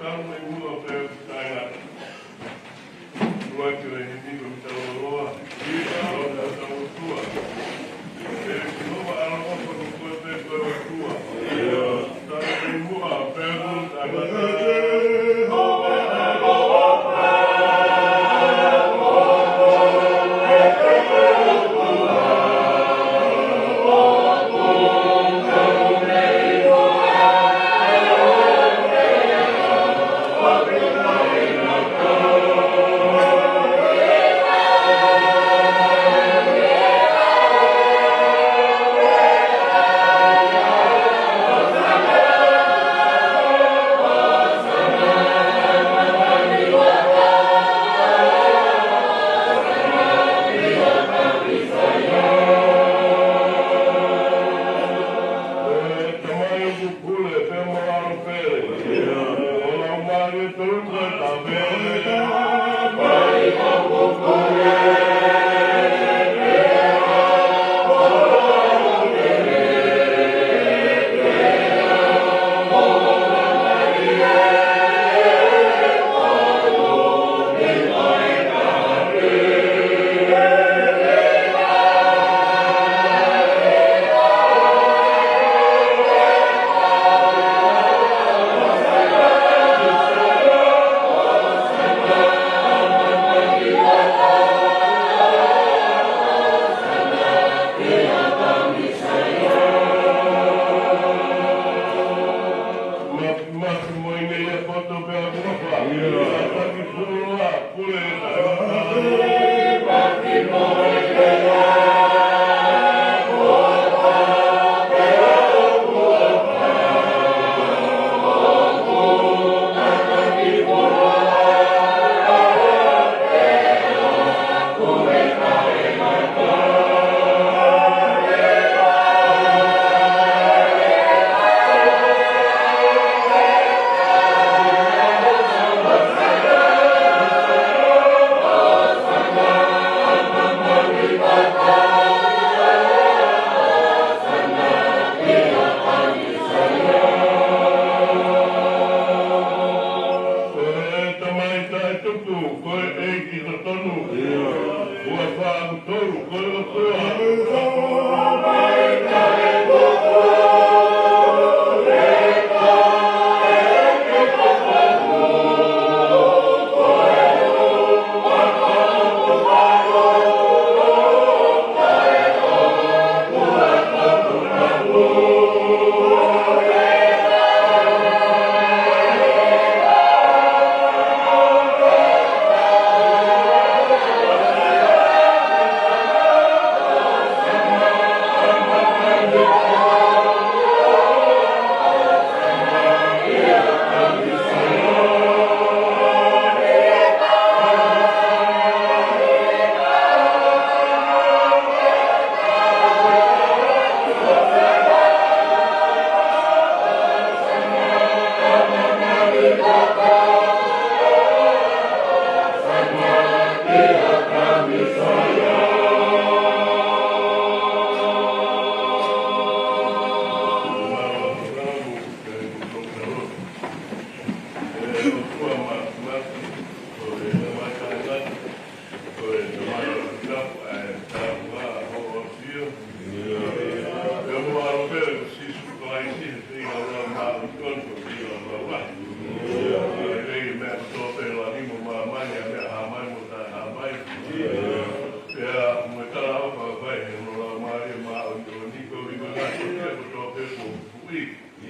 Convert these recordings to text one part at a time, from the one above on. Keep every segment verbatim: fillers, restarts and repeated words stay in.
Talu mei muʻa pea ʻoku taʻengata. Ua ki he himi ko e mitau loloa. Ia, ʻo tautau ʻOtua. ʻE Sihova ʻa Loʻofa, ko koe pē ko e ʻOtua. Ia, talu mei muʻa pea ʻoku taʻengata. Tamai ʻoku pule pea mo ʻalu pele. ʻO Laumālie Tolu Taha pē. Maki, maki mo ʻene ia poto pea kuafa. Ia. Taki pulua, pule. Ko e Tamai taʻetuku, ko e ʻEiki totonu. Ia. Ua fā ʻoku tolu, ko e ʻOtua.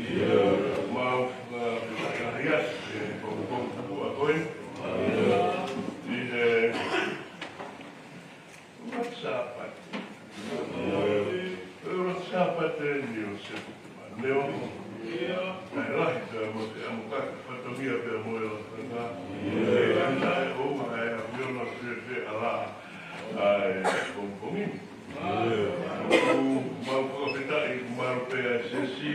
Ia. Mau, ā, fakaʻahiʻahi atu, ē, ko, ko, ko, ko, ko, ē. Ia. Ē, ua Sāpate. Ia. Ua Sāpate ni ʻo Sepitema. Neo. Ia. Naʻe lahi pea mo e ʻamu kaka fatongia pea mo e lakanga. Ia. Naʻe ʻoua ʻa e ʻahu ʻi ona fēfē ʻa la. ʻA e pongipongi ni. Mau fakafetaʻi, mālō pē ʻa e siasi,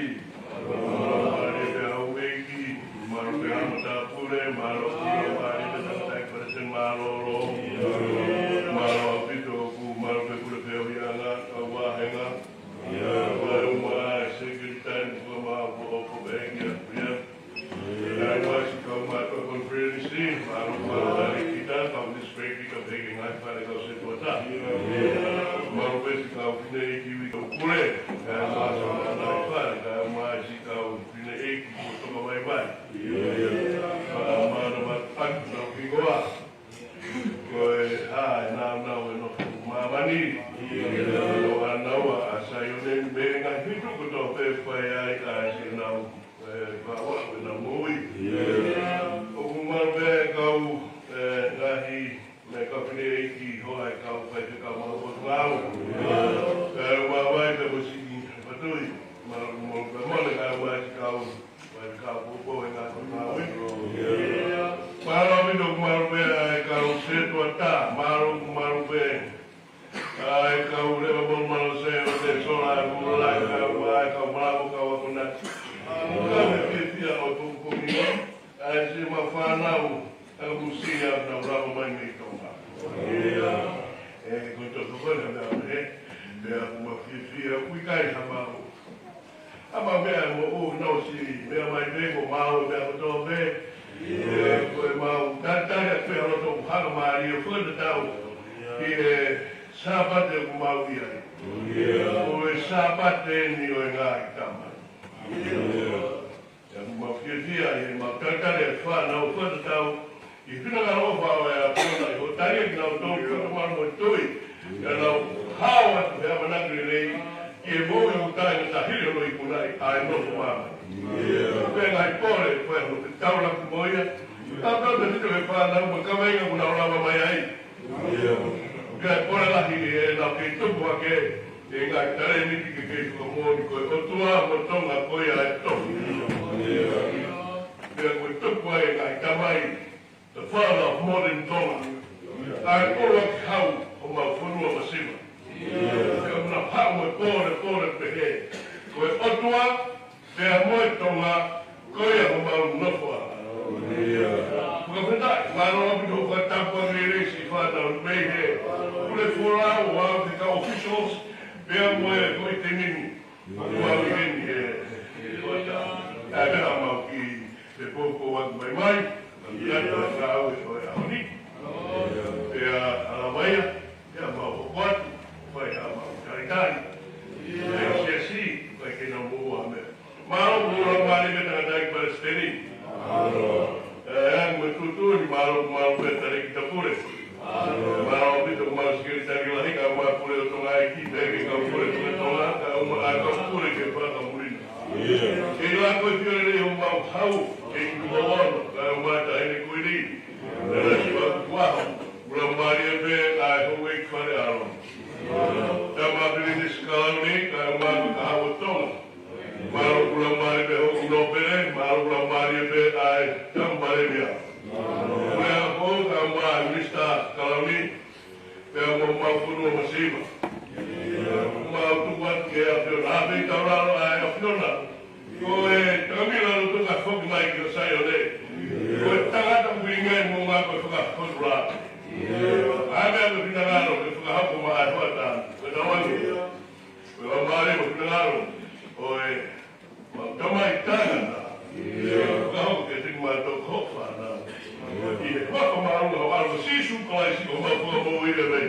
mālō pē ʻa e houʻeiki, mālō pē ʻa e matāpule, mālō pē ʻa e tangataʻeiki palesiteni mālōlō, mālō ʻaupito ʻoku mālō pē pule pē ʻa e ʻuhinga, kau vāhenga, mālō pē ʻa e sekelitali, mālō pē ʻa e ʻeiki ʻapiako. Ia, ʻa e vasi kau ʻAi siʻemau fānau, ʻa e musia, nau lava mai mei Tonga. ʻIo. ʻE, ko e toto ko ē, meʻa pehē, meʻa ʻoku mau fiefia, ʻoku ʻikai ha mau. ʻA mau meʻa mo u no si, meʻa mai pē mo mau, meʻa kotoa pē. ʻIo. ʻE, ko e mau, talitali atu pē ha loto ʻoku hanga mālie, ʻo fakatatau. ʻIo. ʻI he Sāpate ʻoku mau ʻi ai. ʻIo. Ko e Sāpate ni ʻo e ngaahi tama. ʻIo. ʻIo, mau fiefia, ʻi heʻemau talitali ʻa e fānau fakatatau, ʻi he finangalo ʻofa ʻo e ʻAfiona, ʻi hoʻo tali ʻa kinautolu, ʻio, ki hoʻo malu mo e tui. ʻIo, nau hao atu he ʻamanaki lelei, ki he moʻui ʻoku taʻengata hili hono ikunaʻi ʻa e nofo māmani. ʻIo. Pea ngaahi pole, ko e hano ke taulaki mo ia, tautau te tito he fānau, mo e kaveinga ʻoku nau lava mai ai. ʻIo. Pea pole lahi ʻenau kei tupu hake, ʻi he ngaahi talēniti ke kei fakamoʻoni ko e ʻOtua mo Tonga ko ia ʻa e tohi. ʻIo. Pea ko e tupu ai e ngaahi tamai, the father of modern Tonga. ʻA e ʻuluaki hau ʻo homau fonua masiva. ʻIo. Pea ʻoku nau haʻu mo e pole, pole pehē. Ko e ʻOtua, pea mo e Tonga, ko ia homau nofoʻanga. ʻIo. Fakafetaʻi, mālō ʻaupito hoʻo fakatapu ʻa e lelei siʻi fānau mei he Pule Folau, ʻo aʻu ki he kau officials, pea mo e foʻi timi ni. ʻOku mau ʻi heni he, he hoʻatā. ʻA e meʻa mau ki he poupou atu mai mai, ʻa e meʻa ʻa e ngāue ʻo e ʻaho ni. Pea ʻalu mai ia, pea mau hoko atu, fai haʻamau talitali. Pea siasi, fai ke nau moʻua meʻa. Mālō, mālō, mālō, mei he tangataʻeiki palesiteni. Mālō. ʻE, ʻa e ngaahi tuʻutuʻuni, mālō, mālō, mei he talēkita pule. Mālō. Mālō, ʻaupito, mālō, sekelitali lahi, kae ʻumaʻā e pule ʻo Tonga ʻi he kī, pea ki he kau pule Tonga, kae ʻumaʻā e kau pule ki he fanga muli na. ʻIo. Ke ʻilo ko e fiefia lelei homau hau, ke ʻi tuʻa ono, kae ʻumaʻā e Taʻahine Kuini. Pea mo e siʻi vaku kuaho, ʻuluaki mālie pē, ʻa e houʻeiki Fale ʻAlo. Tama Pilinisi Kalauni, kae ʻumaʻā e Kahaʻu ʻo Tonga. Mālō ʻuluaki mālie pē houʻeiki nōpele, mālō ʻuluaki mālie pē ʻa e Tama Palēmia. Pule Aka Foʻou, kae ʻumaʻā e Minisitā Kalauni, pea mo homau fonua masiva. Mau tuku atu ki he ʻAfiona, ʻa e pē taulalo ʻa e ʻAfiona. Ko e takamila loto ka foki mai ki ʻo Saione. Ko e tangata ʻoku ʻi ai e moʻunga ko e fakafotulā. ʻA e meʻa ko e finangalo ke fakahoko maʻa e hoʻatā. Ko e tauange. Ko e ʻuluaki mālie mo e finangalo. ʻO e mau tamai tangata. Fakahoko ke tiki mātou ko hoʻo fānau. ʻI he huafa māʻolunga ho ʻAlo ko Sīsū Kalaisi ko homau Fakamoʻui, ʻēmeni.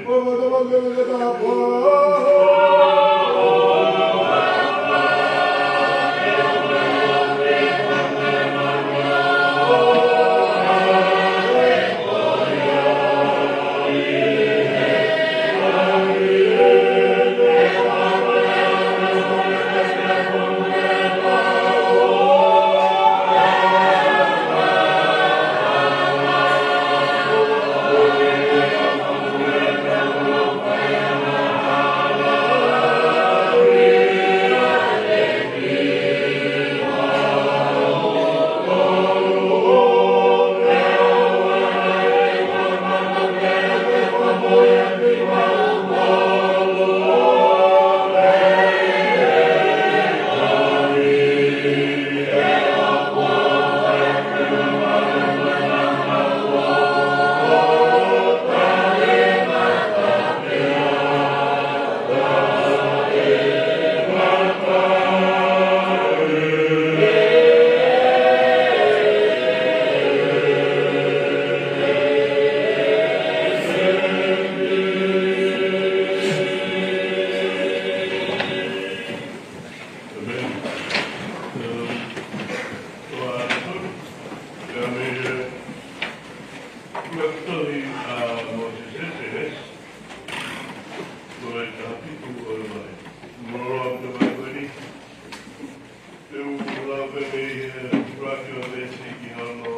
Te u lau pē mei he ʻuluaki ʻo e veesi ki hono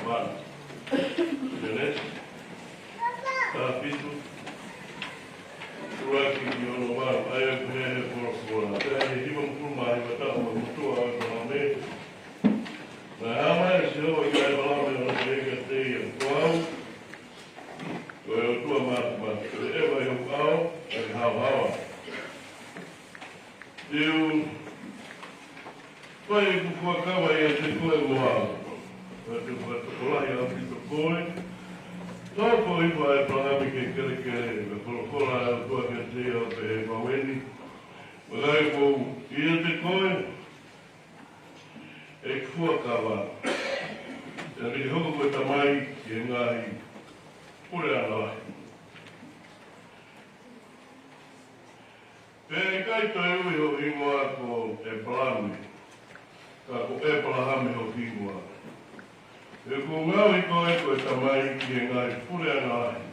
valu. Sēnesi, taha fitu, ʻuluaki ki hono valu, ʻa ia ʻoku pehē he folofola. Pea ʻi he hivangofulu mā hiva taʻu mei he motuʻa ʻo ʻĒpalahame, naʻe hā mai ʻa Sihova kia ʻĒpalahame ʻo ne pehē kiate ia, Ko au, ko e ʻOtua Māfimafi, ko e ʻeva ʻi hoku ʻao, ʻa e haohaoa. Te u fai ʻeku fuakava ʻiate koe mo au. Te u fakatokolahi ʻaupito koe. Tau ko iwa e palami ke kelekele, me folofola e ʻOtua kiate ia ʻo pehē, Vakai ʻoku ou ʻiate koe, ʻeku fuakava, ʻe lī hoko ko e tamai ki he ngaahi puleʻanga lahi. Pea ʻikai toe ui ho hingoa ko ʻEpalame, ka ko ʻEpalahame ho hingoa. He kuo u ngaohi koe ko e tamai ki he ngaahi puleʻanga lahi.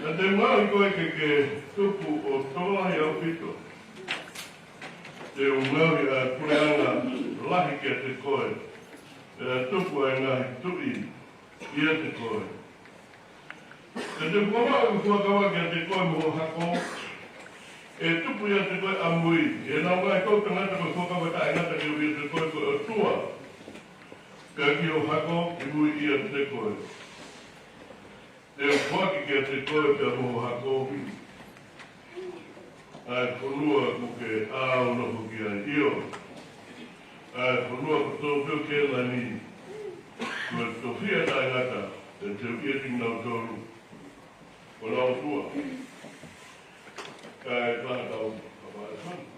Ka te u ngaohi koe ke ke tupu ʻo tokolahi ʻaupito. Te u ngaohi ʻa e puleʻanga lahi kiate koe, pea tupu ʻa e ngaahi tuʻi ʻiate koe. Pea te u fakamaʻu ʻeku fuakava kiate koe mo ho hako, ʻe tupu ʻiate koe ʻamui. ʻE nau ngaahi kau tangata ko e fuakava taʻengata ke u ʻiate koe ko e ʻOtua. Pea ki ho hako ʻi mui ʻiate koe. Te u foaki kiate koe pea mo ho hako ʻa e fonua kuo ke ʻalu ʻo nofo ki ai, ʻio, ʻa e fonua kotoa pē ʻo Kēnani, ko e tofiʻa taʻengata, pea te u ʻiate kinautolu, ko honau ʻOtua. Kae fakatau, ka fakatau.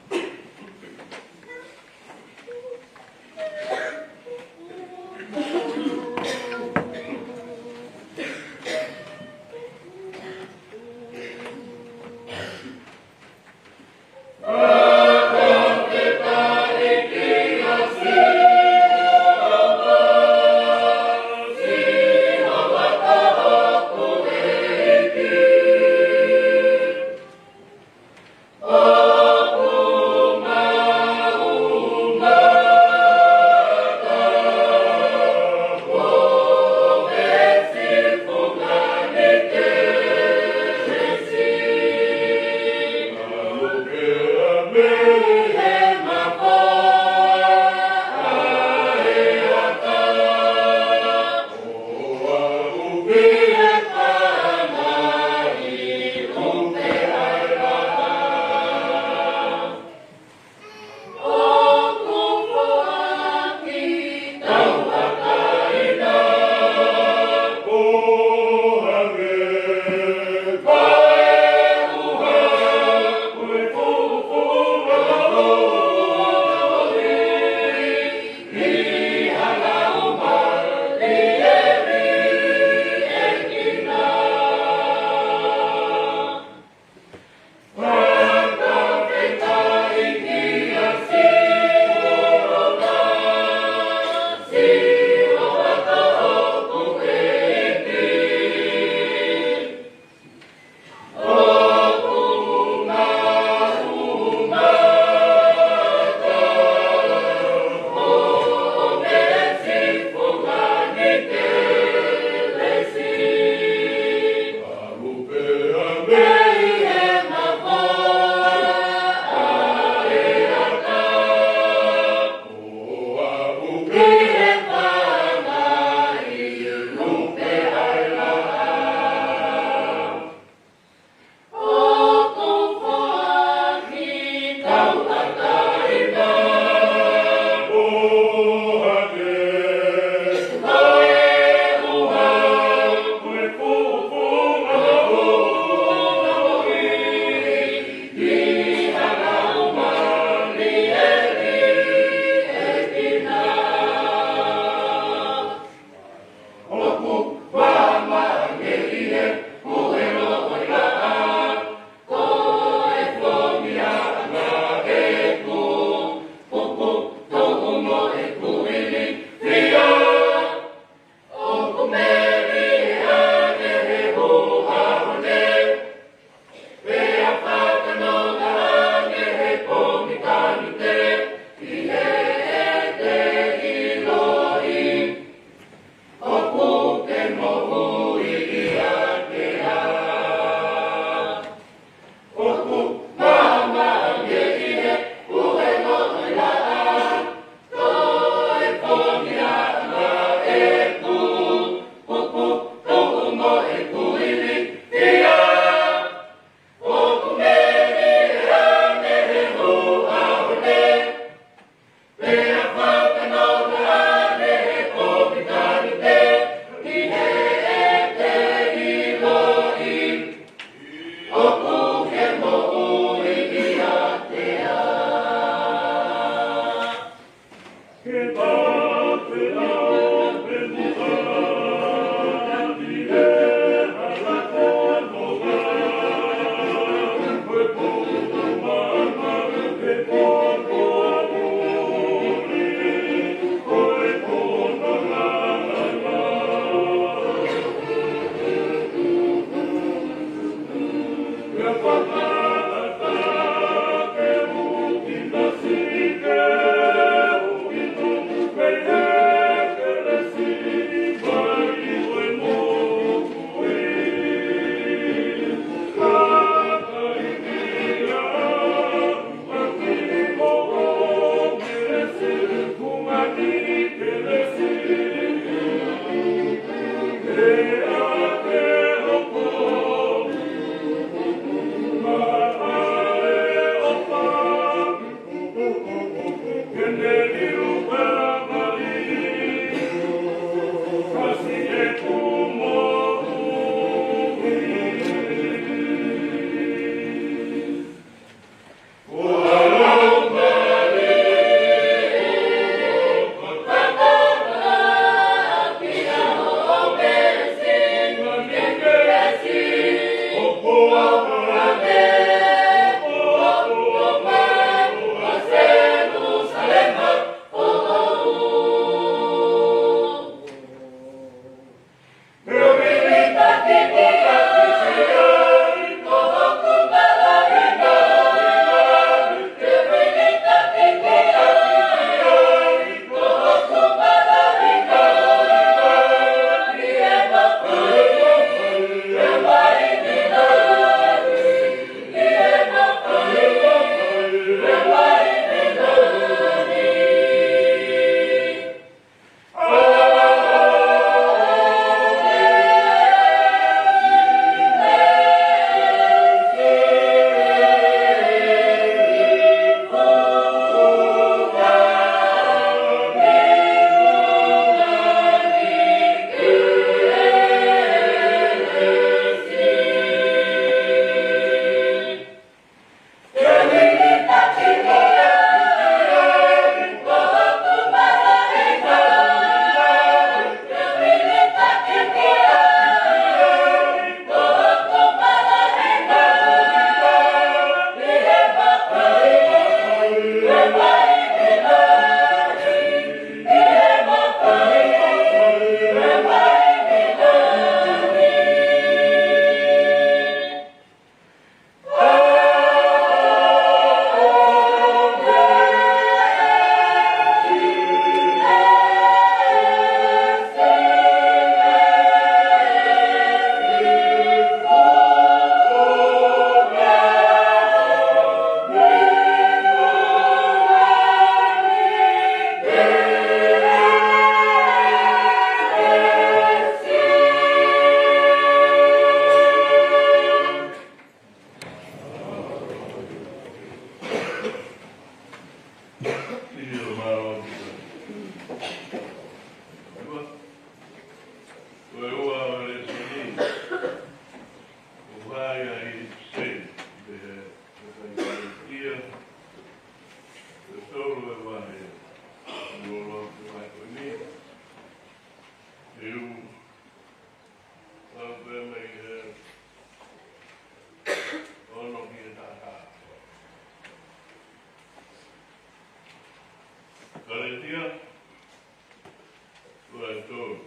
Folofola e tolu.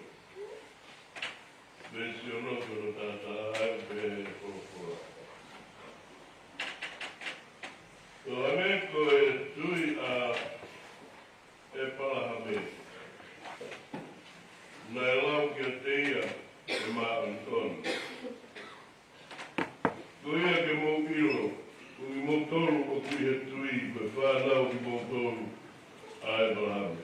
Veesi ono ki hono taha taha, ʻoku pehē ʻe he folofola. Ko e hangē ko e tui ʻa ʻĒpalahame, naʻe lau kiate ia ʻe māʻoniʻoni. Ko ia ke mou ʻilo, ko kimoutolu ʻoku ʻi he tui, ko e fānau kimoutolu ʻa ʻĒpalahame.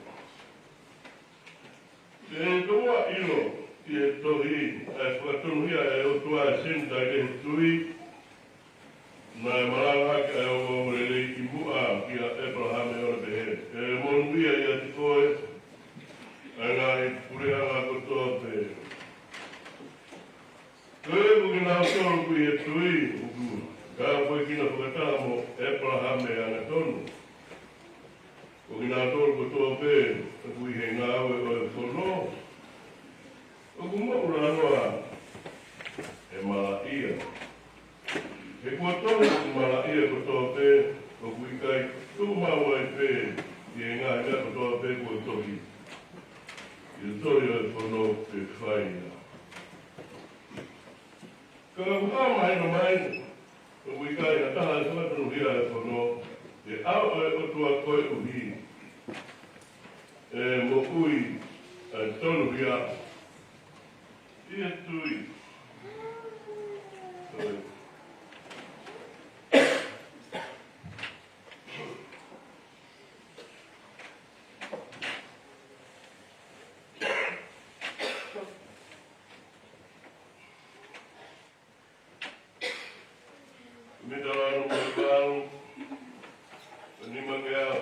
Te ke tomuʻa ʻilo ʻi he tohi, ʻa e fakatonuhia ʻe he ʻOtua ʻa e Senitaile ʻi he tui, naʻe malanga ʻaki ʻa e ongoongolelei ʻi muʻa kia ʻĒpalahame ʻo ne pehē, ʻE monūʻia ʻiate koe ʻa e ngaahi puleʻanga kotoa pē. Ko ia ko kinautolu ʻoku ʻi he tui, ʻoku tāpuekina fakataha mo ʻĒpalahame angatonu. Ko kinautolu kotoa pē ʻoku ʻi he ngāue ʻo e fono, ʻoku moʻulaloa he malaʻia. He kuo tohi ʻoku malaʻia kotoa pē, ʻoku ʻikai tuʻu maʻu ai pē ʻi he ngaahi meʻa kotoa pē kuo tohi ʻi he tohi ʻo e fono ke fai ia. Ka ʻoku hā mahino mai, ʻoku ʻikai ha taha ʻe fakatonuhia e fono, ʻi he ʻao ʻo e ʻOtua koeʻuhi ʻe moʻui ʻa e tonuhia ʻi he tui. Sorry. Mita lanu mo e valu, nimangeau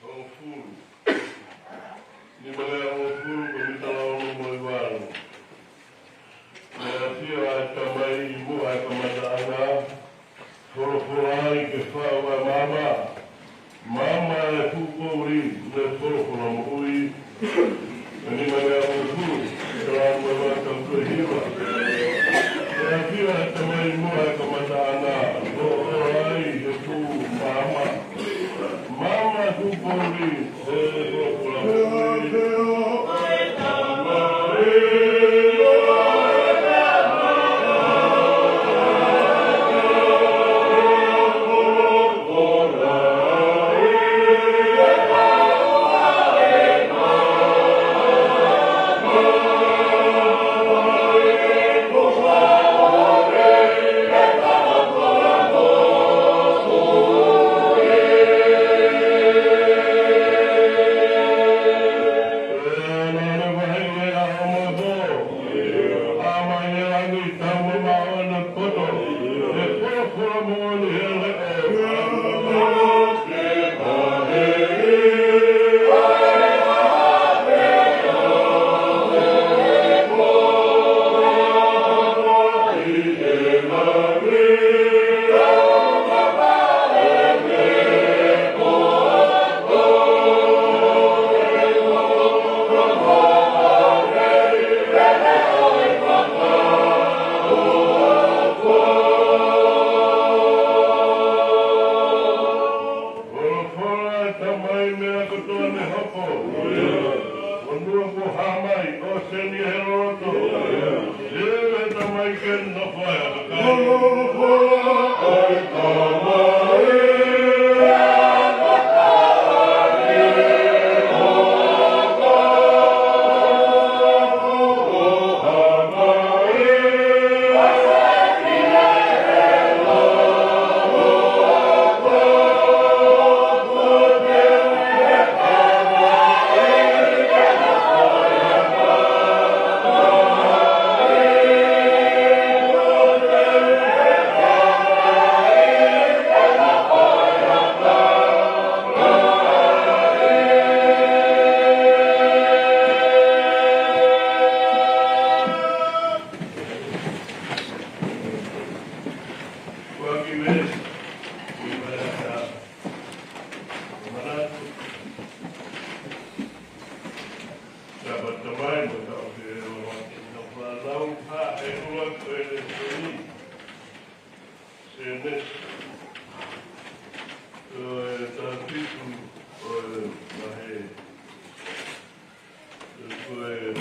hongofulu. Nimangeau hongofulu, ko e mita lanu mo e valu. Naʻe ʻafio ʻa e Tamai ʻi muʻa he kamataʻanga, folofola ai ke faʻu ʻa e maama. Maama ʻa e fuʻu poʻuli, mo e folofola moʻui. Ko e nimangeau hongofulu, mita lanu mo e valu, tau toe hiva. Naʻe ʻafio ʻa e Tamai ʻi muʻa he kamataʻanga, folofola ai he fuʻu maama. Maama ʻa e fuʻu poʻuli, mo e folofola moʻui. Folofola ʻa e Tamai meʻa kotoa ne hoko. Fonua kuo hā mai, ʻōseni he loloto. Leo ʻa e Tamai ke nofo ai ʻa e kakai. Folofola ʻa e Tamai. Manatu. Sabat Tamai mo Taʻofi ʻe Loma ki he fānau, ʻa e ʻuluaki ʻo e lēsoni. Sēnesi. Ko e taha fitu ʻo e vahe. Ko e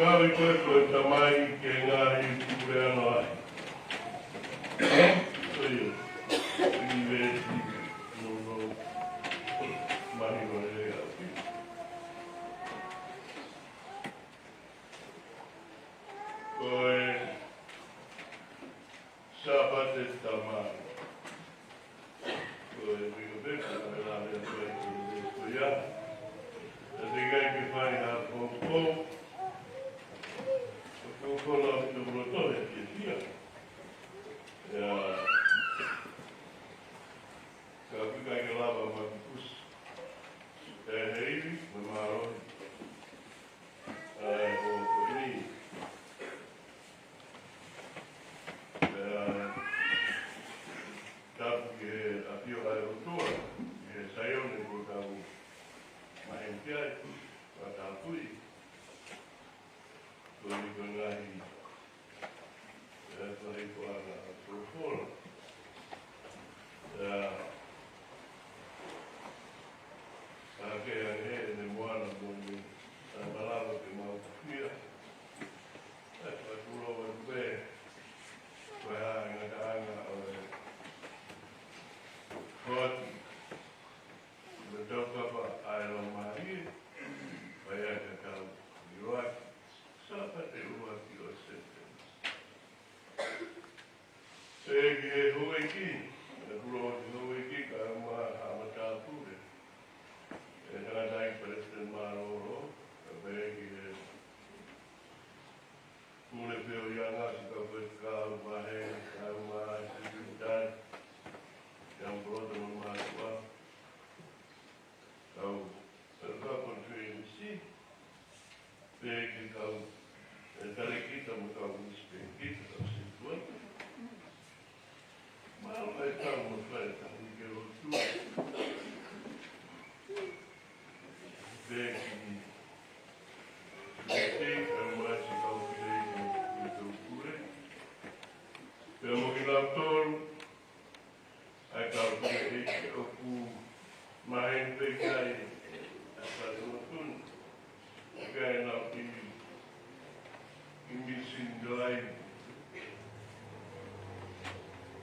Kau i koe ko e tamai ki he ngaahi puleʻanga lahi. Ko ia, ʻunivēsiti nounou, mahino lelei ʻaupito. Ko e Sāpate Tamai. Ko e ʻuhinga pē ko e lave atu ai ki he ko ia. Naʻe teʻeki ai ke fai ha poupou. Ko e poupou la ʻi hoku loto he fiefia. ʻIo. Ka ʻoku ʻikai ke lava ma kusi. ʻE he ivi, mo e mālohi. ʻA e ʻaho ko eni. ʻIo, tapu ki he ʻafio ʻa e ʻOtua, ki he Saione kuo tau maheni ki ai, ʻo tāpuakiʻi. Ko eni ko e ngaahi, ʻio, ko e ngaahi folofola. ʻIo, ʻa ke ange ʻene moana mo ʻene, ʻa malava ke mau kafia. ʻE, fakatulou atu pē, ko e hā e ngataʻanga ʻo e foaki mo e taukapa ʻa e Laumālie, ʻa ia ka tau ʻiloaki, Sāpate ʻuluaki ʻo Sēpitema. Pea ki he houʻeiki, ʻa e kula ʻo e houʻeiki, kae ʻumaʻā haʻa matāpule, ʻe tangataʻeiki palesiteni mālōlō, kae pehē ki he pule feohiʻanga, Sikapu Faifekau, Vāhenga, kae ʻumaʻā e sekelitali, ʻa Poloto mo Mātuʻa, kau, kau Konifelenisī, pea ki he kau, ʻe, talēkita mo e kau misipēkita, kau sētuata. Mālō e kau mo fai e kau ke lotu. Pea ki he, pea mo e kau fili mo e kau pule. Pea mo kinautolu, ʻa e kau fili ʻoku maheni pē ki ai ʻa e fale ʻo e motuʻa ni. ʻIkai ke nau ʻi, ʻi misini lai.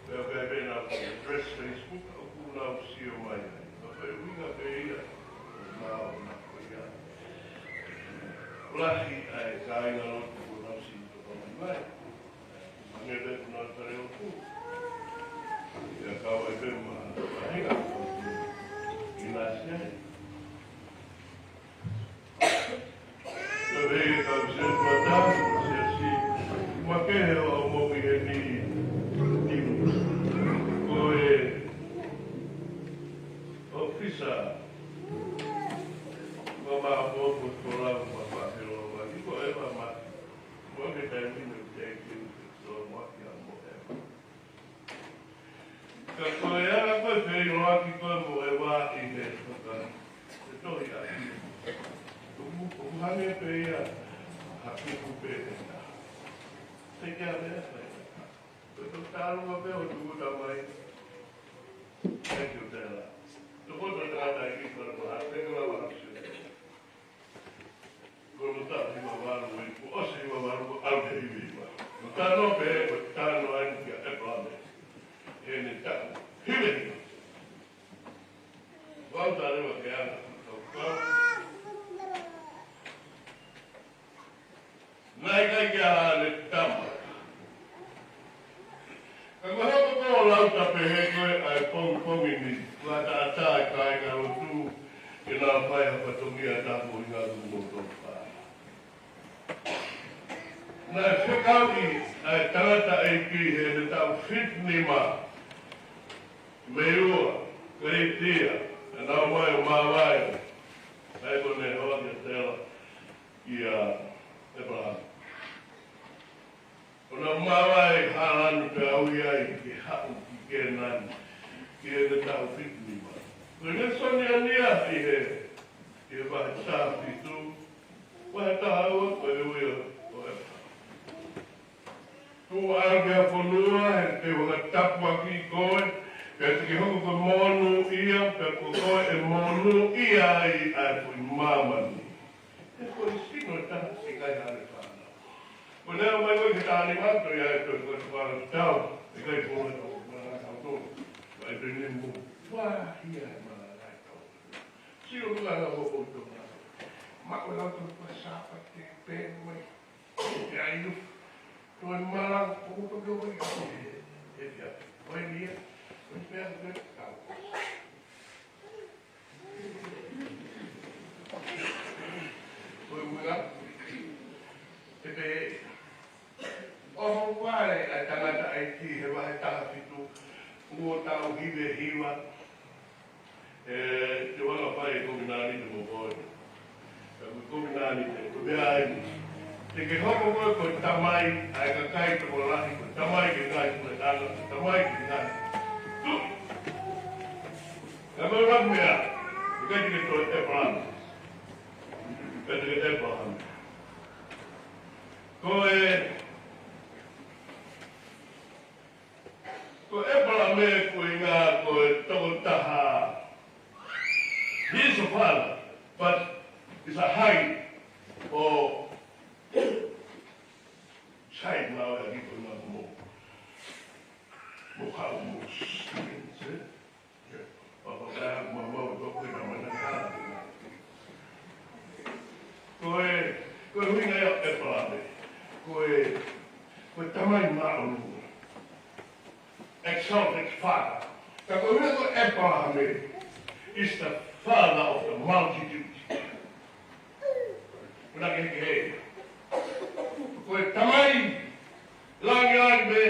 Pea ʻikai pē nau address Facebook ʻoku nau sio mai ai. Ka ko e ʻuhinga pē ia, ʻo nau na ko ia. Lahi ʻa e kāingalotu kuo nau sio mai ai. Mane pē kuo nau fale ʻoku. ʻIo, kau ai pē ma, ma hinga ʻoku ʻi nasi ai. Ka vei e kau sētuata, siasi, makehe ʻo aʻu mai ki heni, ko e ʻōfisa ʻo e Māʻopoʻopo Folau mo e Fakafeloʻaki, ko ʻEva Maki. Mo ke taimi ni te ke so mo ki a mo ʻEva. Ka ko e anga ko e feʻiloaki ko ē mo ʻEva ʻi he faka-, he tohi ʻa ʻEva. ʻOku, ʻoku hangē pē ia ha kupu pē ʻe taha. Te ke ame ʻEva. Ko e toki tālunga pē ʻo tuku tamai. Thank you, Tela. Toko to tangata i ki fara ko a te kala wa. Ko no ta hiva valu e, ko ʻosi hiva valu ko au te hiva hiva. Ko tano pē, ko tano ai ki a ʻEpalame. ʻEne taʻu hiva hiva. Vau ta lewa ke ana, kau kau. Naʻe ʻikai ke ʻi ai haʻane tama. Ka ko e hoko ko e lau ta pehē ko ē ʻa e pongipongi ni, ʻoku ʻataʻatā e kāingalotu ke nau fai ha fatongia tāpuaki ʻi he ngaahi motoka. Naʻe fekauʻi ʻa e tangataʻeiki heʻene taʻu fitu nima mei ua, Kalitia, ʻa nau mai ʻo māvae, ʻa ia ko ʻene hoa kia Tela, kia ʻEpalame. ʻO nau māvae ʻi Hālani pea ui ai ke haʻu ki Kēnani, ki heʻene taʻu fitu nima. Ko e lēsoni ʻa ia ʻi he, ʻi he vahe taha fitu, vahe taha ua ko e ui ʻo, ʻo ʻEpalame. Tuʻu ā ki ha fonua, he te u fakatapuakiʻi koe, pea te ke hoko ko e monūʻia, pea ko koe ʻe monūʻia ai ʻa e foʻi māmani. He ko e sino ʻe taha ʻikai haʻane fānau. Ko e lea mai ko ē ki he taha nima, ko ia e toe ko e tuku atu tau, ʻe ʻikai ko e tau, ko e tau tau. Ko e pene mo. Ua, ia e mana nai tau. Sio ko e langa mo ko tau. Ma ko lau tau ko e Sāpate pē mai. Ia inu. Ko e mana, ko ko tau ko e. E ia. Ko e ia. Ko e pea ko e tau. Ko e ʻuhinga, ʻe pē, ʻoho vale ʻa e tangata ʻAiki he vahe taha fitu, ʻo tau hivehiva, ʻe, te vanga fai e kovinānite mo koe. Ka ko e kovinānite, ko e meʻa eni. Te ke hoko koe ko e tamai ʻa e kakai tokolahi, ko e tamai ki he ngaahi puleʻanga, ko e tamai ki he ngaahi. Tuʻi. Ka ko e ʻuluaki meʻa, ʻikai te ke toe ʻĒpalahame. ʻIkai te ke ʻĒpalahame. Ko e, ko ʻĒpalahame ko e ʻuhinga ko e tokotaha. He is a father, but is a high or side now that he could not move. Mo kau mo. Ko e, ko e ʻuhinga ia ʻo ʻĒpalahame. Ko e, ko e tamai māʻolunga. Exalted father. Ka ko e ʻuhinga ko ʻĒpalahame is the father of the multitude. Ko e kehekehe. Ko e tamai langilangi mo e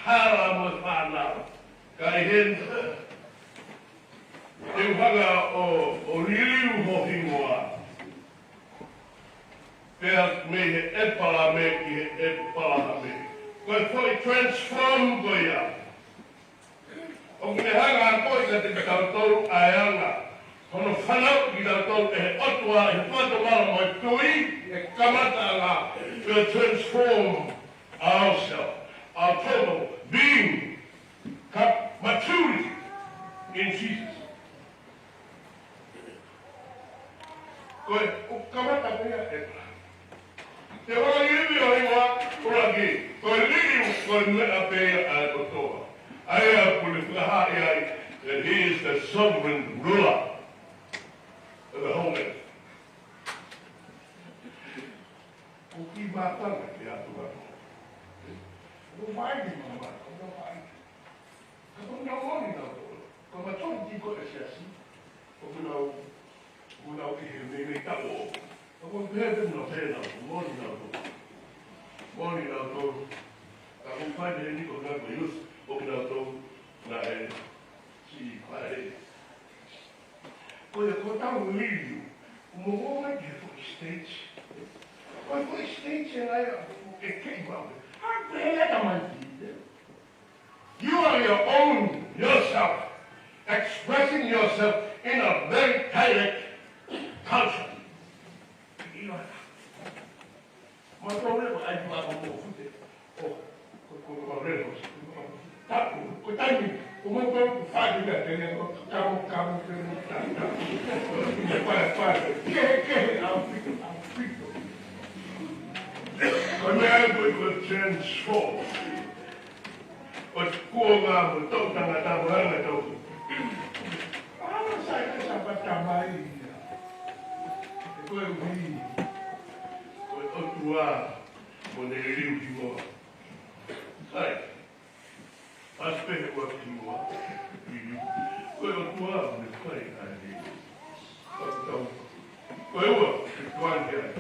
hala mo e fānau. Ka ʻi heni, te u hanga ʻo, ʻo liliu ho hingoa. Pea mei he ʻĒpalahame ki he ʻĒpalahame. Ko e foʻi transform ko ia. ʻOku ne hanga ʻo akoʻi kiate kitautolu ʻa e anga hono fanauʻi kitautolu ʻe he ʻOtua ʻi he fakatomala mo e tui, ʻe kamataʻanga, to transform ourselves, our total being, ka maturity in Jesus. Ko e, ʻoku kamata pē ia ʻe Te vanga ivi ʻo hingoa, ʻuluaki, ko e liliu, ko e meʻa pē ia ʻa e ʻOtua. ʻA ia ʻoku ne fakahā ai, that he is the sovereign ruler of the whole earth. Ko ki mātanga ki a tu atu. Ko vai ni mama, ko vai. Ka ko nau moni nau tō. Ko ma tō ki ko e siasi. Ko nau, ko nau ki he mei mei tau o. Ka ko pē pē nau pē nau, moni nau tō. Moni nau tō. Ka ko fai pē ni ko nau ko youth, ko nau tō. Na e, si fai. Ko ia ko tau liliu, mo mo mai ki he foʻi stage. Ko e foʻi stage e ngai a, e kei mau. A pē e tamai ki, eh? You are your own, yourself, expressing yourself in a very direct culture. You are. Ma tau le ko ai ma ko mo fute. Ko, ko, ko, ko le ko. Tapu, ko taimi, ko mo ko fatu ka te ko, ka mo, ka mo, ka mo, ka mo. Ke, ke, au pito, au pito. Ko meʻa ko, ko transform. Ko kuonga mo tau tangata mo anga tau. Ala sai ka sa pata mai. Ko e ui. Ko e ʻOtua mo ne liliu ki mua. Sai. As pē he ua ki mua. Liliu. Ko e ʻOtua mo ne fai ai. Ko e tau. Ko e ua, ke tuan ke ai.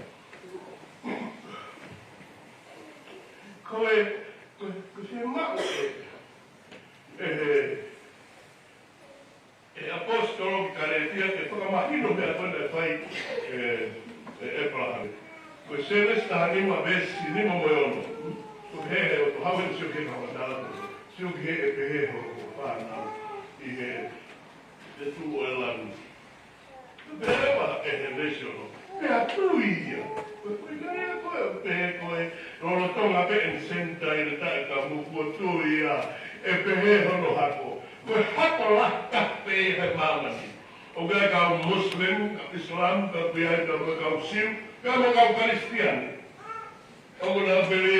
Ko e, ko e, ko e fiemaʻu e, e, e ʻaposetolo ki Kalētia ke fakamahino meʻa ko ena ʻe fai, e, e ʻĒpalahame. Ko e Sēnesi taha nima veesi nima mo e ono. Ko e hē he ʻoku hau e sio ki he kamatala. Sio ki he ʻe pehē ho fānau ʻi he, he tuʻu ʻo e langi. Pea ʻoku ʻi he veesi ono. Pea tui ia. Ko e, ko e, ko e, ko e, lolotonga pē ʻeni Senitaile taʻe ka muku ʻo tui ia. ʻE pehē hono hako. Ko e hako lahi taha pē he māmani. ʻOku ʻi ai e kau Muslim, kau Islam, kau ʻi ai e kau, kau Siu, kau mo e kau Kalisitiane. ʻOku nau pele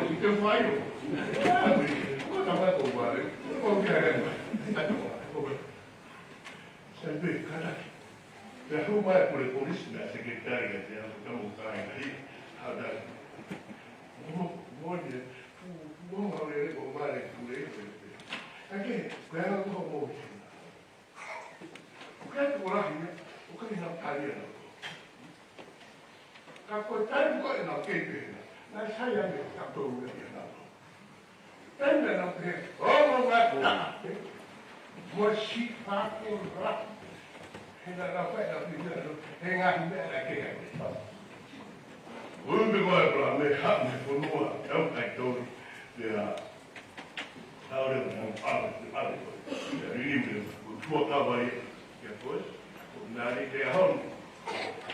Polisi, te fai o. Ko tama ko vale, ko kia mai. Sai pē, kātaki. Pea hū mai pule polisi na sekelitali ka te ako tamo kāinga hē. Hau tai. Mo, mo ni, mo hau lele ko vale pule. Ake, ko e anga ko mo. Ko e anga ko lahi, ʻo ka ina tali ana. Ka ko e taimi ko ē naʻa ke pehē na, naʻe sai ange ka tolu ia na. Taimi naʻa pehē, ʻo mo ngā kona. Mo si pāke ra. He naʻa na fai na pehē na, he ngaahi meʻa naʻa ke hake. Ui pe ko e pula me ha me fonua, au kai tolu. Ia, ʻaore na ʻave, ʻave ko. Ia, lili me, ko tua kava ia, ia ko e, ko nani te ahon.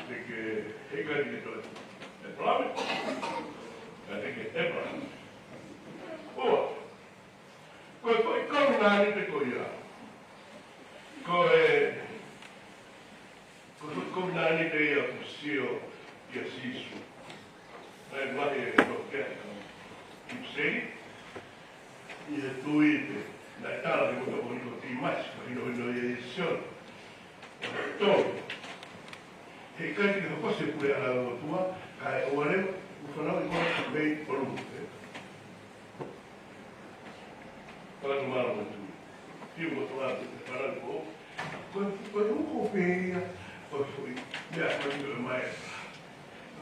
Te ke, he kai te toi. E pula me. Ia te ke, e pula. ʻOa. Ko e, ko e, ko nani te ko ia. Ko e, Ko e foʻi kovinānite ia kuo sio kia Sīsū. Naʻe mahe e toke ʻa Kipseli, ʻi he tui pē, naʻe tala he moto ko Nikotīmasi, ko e hinohino ia ʻia Sione. Tolu. He ʻikai ke hoko se pule ʻa e ʻOtua, kae ʻoua leva, ʻoku fanauʻi koe mei ʻolunga. Fakatomala mo e tui. Fiu mo toa te te fara ko. Ko, ko e uko pē ia, ko e foʻi meʻa ko eni ʻoku ʻomai.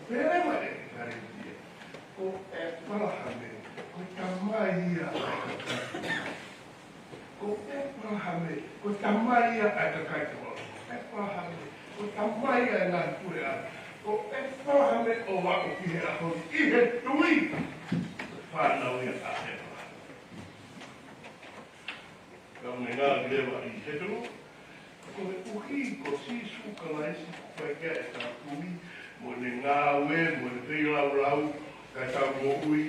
Pea leva e kalesia. Ko ʻEpalahame, ko e tamai ia. Ko ʻEpalahame, ko e tamai ia ʻa e kakai ko. ʻEpalahame, ko e tamai ia ʻa e ngaahi puleʻanga. Ko ʻEpalahame ʻo aʻu ki he ʻaho ni ʻi he tui. Fānau ia ʻa ʻEpalahame. Ka ʻoku ne ngāueʻaki leva ʻi he tolu, koeʻuhi ko Sīsū Kalaisi ko e ʻEiki ʻa e tui, mo ʻene ngāue, mo ʻene feilaulau, kae tau moʻui,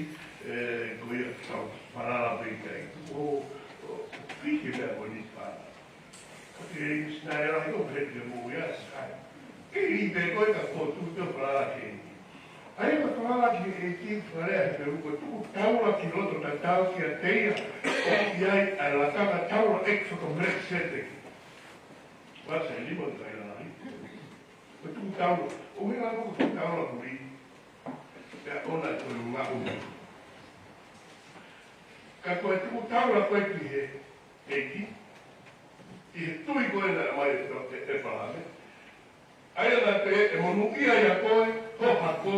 ē, ko ia tau falala pē ki ai. ʻO, ʻo, ʻo fiki meʻa ko eni fānau. Ko e Sinaera ko e pehē ke moʻui ʻa Sinaera. Ke ʻi pē ko e ka ko tu te falala ke ni. ʻA ia ko e falala ki he ʻEiki, falala he meʻa ko e tuku taula ki loto tatau kiate ia, ʻoku ʻi ai ʻa e lakanga taulaʻeiki faka-Melekisēteki. Vasa ʻe lima ʻo e Kainalai. Ko e tuku taula, ʻoku ʻikai ko e tuku taula ko ē, pea ʻoua ʻe toe ngaʻunu. Ka ko e tuku taula ko ē ki he ʻEiki, ʻi he tui ko ē naʻe ʻomai ʻe ʻĒpalahame, ʻa ia naʻe pehē ʻe monūʻia ʻia koe, ho hako,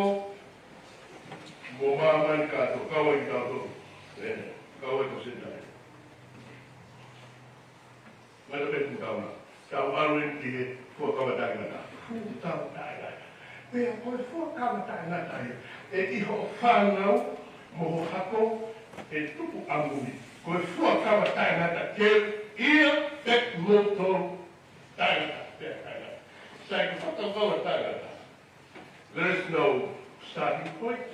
mo māmani kātoa, kau ai kitautolu. ʻE, kau ai ko Sētane. Ngata pē tuku taula. Tau ʻalu eni ki he fuakava taʻengata. Fuakava taʻengata. Pea ko e fuakava taʻengata ia, ʻe ʻi hoʻo fānau mo ho hako ʻe tuku ʻamui. Ko e fuakava taʻengata ke ʻia pē moutolu taʻengata, pea taʻengata. Sai ko e fuakava taʻengata. There is no starting point.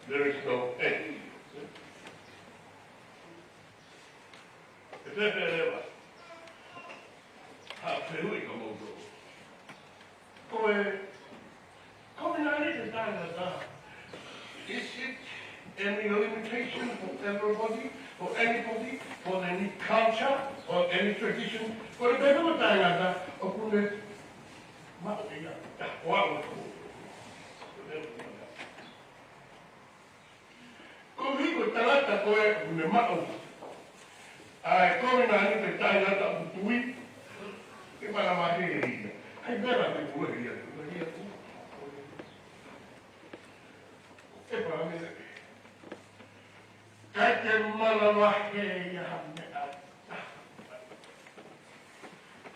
There is no end. ʻE pehē leva ha fehuʻi kia moutolu. Ko e kovinānite taʻengata, is it any limitation for everybody, for anybody, for any culture, or any tradition? Ko e kovinānite taʻengata ʻoku ne maʻu ia, ta koa o ko. Koeʻuhi ko e tangata ko ē ʻoku ne maʻu ʻa e kovinānite taʻengata ʻoku tui, ke manavahē ia. ʻAi, meʻa la te kule ia, kule ia, kule. ʻE pā mea. Ka ke manavahē ia ha meʻa.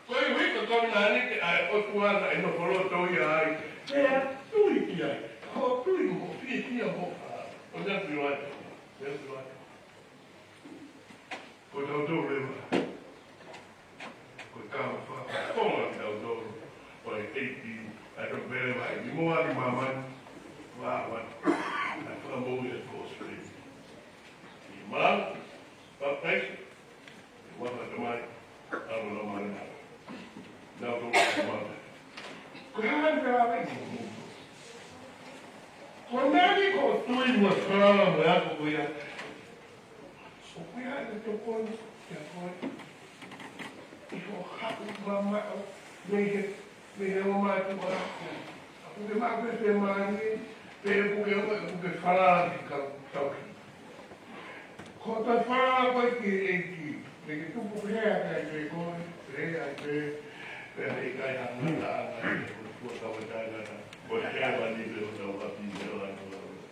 Koeʻuhi ko e kovinānite ʻa e ʻOtua naʻe nofo loto ia ai. Pea tui ki ai. Ko e tui mo fiefia mo fā. ʻO ne tui ai. Ne tui ai. Ko tautolu leva, ko e kau fakafofonga kitautolu ʻo e ʻEiki, ʻa e tau pele mai ki muʻa ki māmani, ʻa e fakamoʻui ʻa e kosipeli. ʻI malanga, papitaiso, ʻi he huafa ʻo e Tamai, ʻa e Laumālie Māʻoniʻoni. Naʻa tau ʻofa mai. Ko e hā e meʻa ʻoku ʻi ai? Ko e meʻa ni ko e tui mo e falala mo e ako ko ia. ʻOku ʻi ai e tokoni kiate koe ʻi hoʻo haʻu mamaʻo mei he, mei he ongo mātuʻa. ʻOku ke maʻu pē fiemālie, pe ʻoku ke, ʻoku ke falala ki he kau tauhi. Ko e falala ko ē ki he ʻEiki, ke ke tupu pehē ʻikai pē koe, pehē ʻikai pē, pehē ʻikai ha ngataʻanga, ko e fuakava taʻengata, ko e hēvani pē hotau ʻapi, hēvani hotau ʻapi.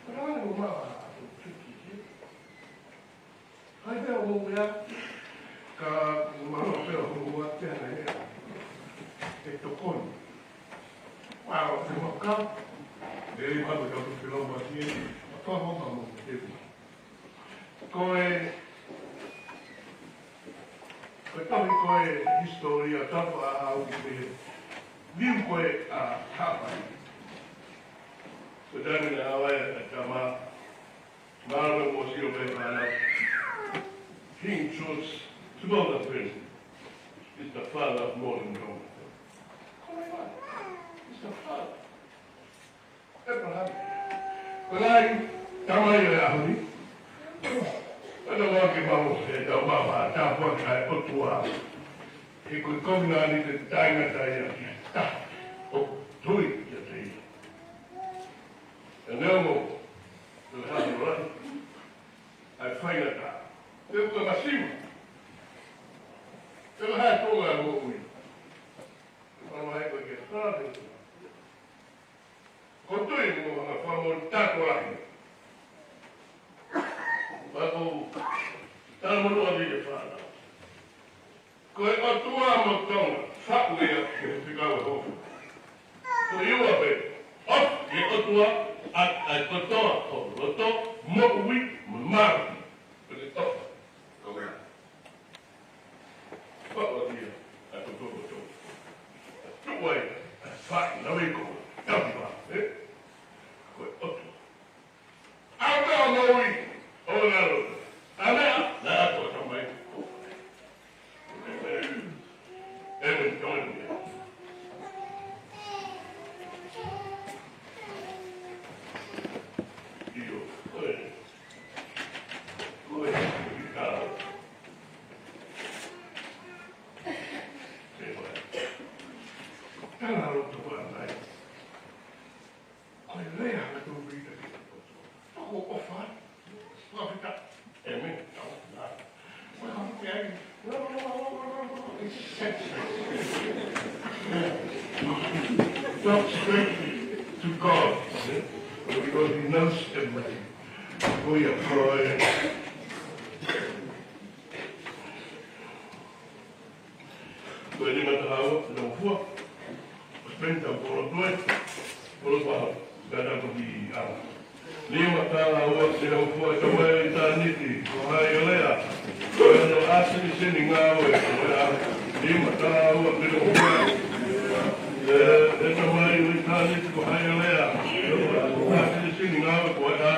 Ko e hā e ʻuhinga ʻoku tui ki ai? Hai pē ʻo mou ia, ka mahalo pē ʻoku mou ʻatea na ia. ʻE tokoni. Wow, te maka. Lele maka ka tu pilo ma tie. Apa mo ka mo te. Ko e, ko e tohi ko e hisitōlia tapa a au ki te liu ko e a Hapai. Ko e taimi naʻe ʻave ai ʻa e tama, mālō mo sio pē fānau. King George two thousand twenty is the father of modern Tonga. Ko e fā, is the father. ʻĒpalahame. Ko e lahi, tamai ʻo e ʻaho ni. ʻE tau ake mau, ʻe tau mau, ʻa tāpuaki ʻa e ʻOtua. He ko e kovinānite taʻengata ia ki ha taha ʻoku tui kiate ia. ʻE neongo, ko e hā e lahi, ʻa e faingataʻa. Te u ka masiva. Te u hā e tō ʻa e moʻui. Mālō ai ko e ke hā e tō. Ko e tui mo ha famo tato lahi. Pea ko e tala monū ʻa e fānau. Ko e ʻOtua mo Tonga, faʻu ia ke he fekau e hoko. Ko e ua pē, ʻofa ki he ʻOtua ʻaki ʻa e kotoa ho loto, moʻui, mo mālohi. Ko e ʻofa, ko ia. Faʻu ia ʻa e kotoa mo Tonga. Tuʻu ai, ʻa e faʻi, naʻe ko, tapu vā, ē? Ko e ʻOtua. ʻAu pē ʻa e moʻui, ʻo ngalo. ʻA e meʻa, naʻe ʻoatu ʻe he Tamai. ʻĒmeni, ʻofa atu ia. ʻOfa. Fakafetaʻi. Amen. Talk straight to God, eh? Because he knows everything. Ko ia, ko e, ko e lima taha ua, lima ua. Spend time for the, for the, for the, Lima taha ua, lima ua, ʻe Tamai ʻo ʻitāniti, ko hai ʻa e lea? Ko hono ʻasi ʻi he ngāue, ko e ʻa. Lima taha ua, lima ua. ʻE, ʻe Tamai ʻo ʻitāniti, ko hai ʻa e lea? Ko hono ʻasi ʻi he ngāue, ko e ʻa.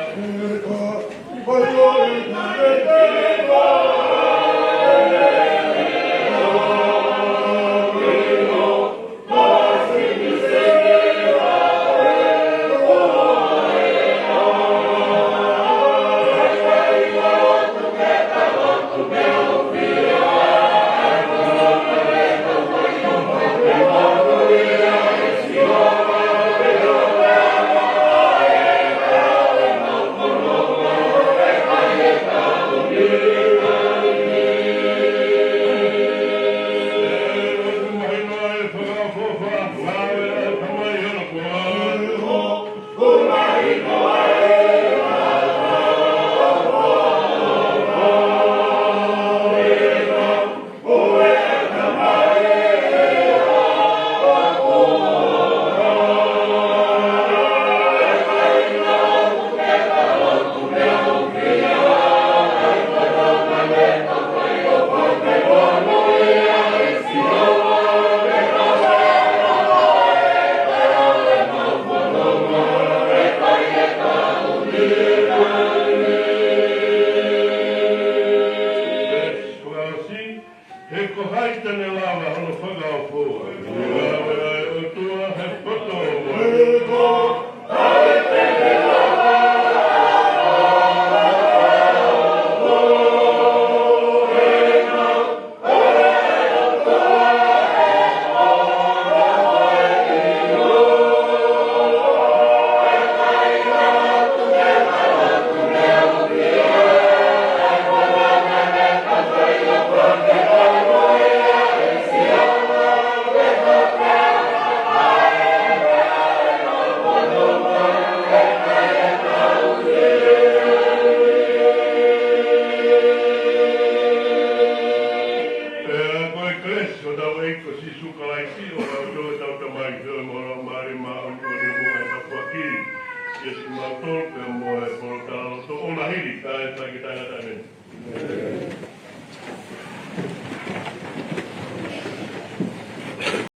He ko hai te ne lava hono fakaofo? Ko e ʻOtua he poto. Pea ko e kelesi ʻa hotau ʻEiki ko Sīsū Kalaisi, ʻofa ʻa e ʻOtua ko ʻetau Tamai, feohi mo e Laumālie Māʻoniʻoni, ʻo ʻiate kitautolu pea mo e pōtalaloto ʻo e ʻaho ni, kae ʻoua ke taʻengata. ʻĒmeni.